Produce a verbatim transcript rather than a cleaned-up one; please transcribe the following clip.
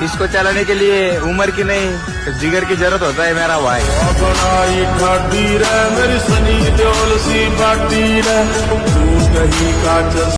इसको चलाने के लिए उम्र की नहीं, जिगर की जरूरत होता है मेरा भाई। बनाई ठाडी रे मेरी सनी देओल सी बाटी रे, तू कहीं का चल